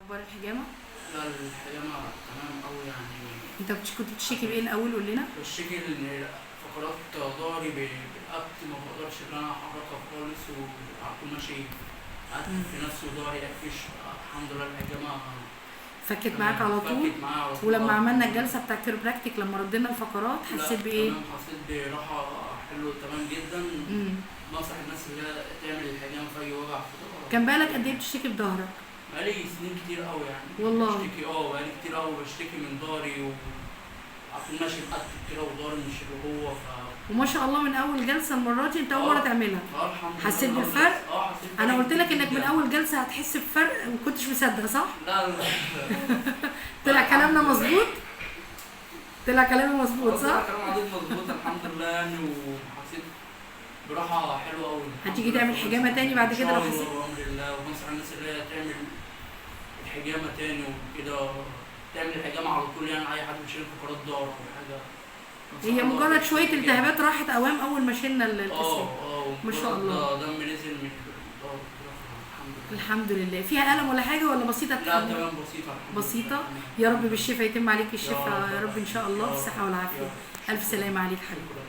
اخبار الحجامة؟ لا، الحجامة تمام أوي يعني. انت كنت بتشتكي بايه الاول؟ قول لنا. بشتكي إن فقرات ظهري بالقبط، ما بقدرش إن أنا أحركها خالص، وعلى طول ماشي قعدت في نفسي وظهري قفش. الحمد لله الحجامة فكت معاك على طول. فكت معايا على طول. ولما عملنا الجلسة بتاع الكيروبراكتيك لما ردينا الفقرات حسيت بايه؟ تمام، حسيت براحة حلوة تمام جدا. بنصح الناس اللي هي تعمل الحجامة في أي وجع في ظهرها. كان بقالك قد ايه بتشتكي بظهرك؟ بقالي سنين كتير قوي يعني. والله بشتكي، بقالي كتير قوي بشتكي من ظهري، و على ماشي بقت كده وظهري مش اللي هو وما شاء الله من اول جلسه المرة دي انت اول مرة تعملها. الحمد لله. حسيت بالفرق؟ حسيت. انا قلت لك انك من اول جلسه هتحس بفرق وما كنتش مصدق، صح؟ لا لا. طلع كلامنا مظبوط؟ طلع كلامي مظبوط صح؟ كلام عضيد مظبوط الحمد لله يعني، وحسيت براحة حلوة قوي. هتيجي تعمل حجامة تاني بعد كده لو حسيت؟ بامر الله، وبنصح الناس اللي هي تعمل الحجامة تاني وكده، تعمل الحجامة على طول يعني. اي حد بيشيل فقرات ظهر او حاجة، هي مجرد شوية التهابات راحت اوام اول ما شلنا الكسر. ما شاء الله. دم نزل من الظهر الحمد لله. الحمد لله. فيها الم ولا حاجة ولا بسيطة؟ لا تمام، بسيطة. بسيطة. يا رب بالشفاء يتم عليك الشفاء يا رب ان شاء الله، بالصحة والعافية. الف سلامه عليك حبيبي.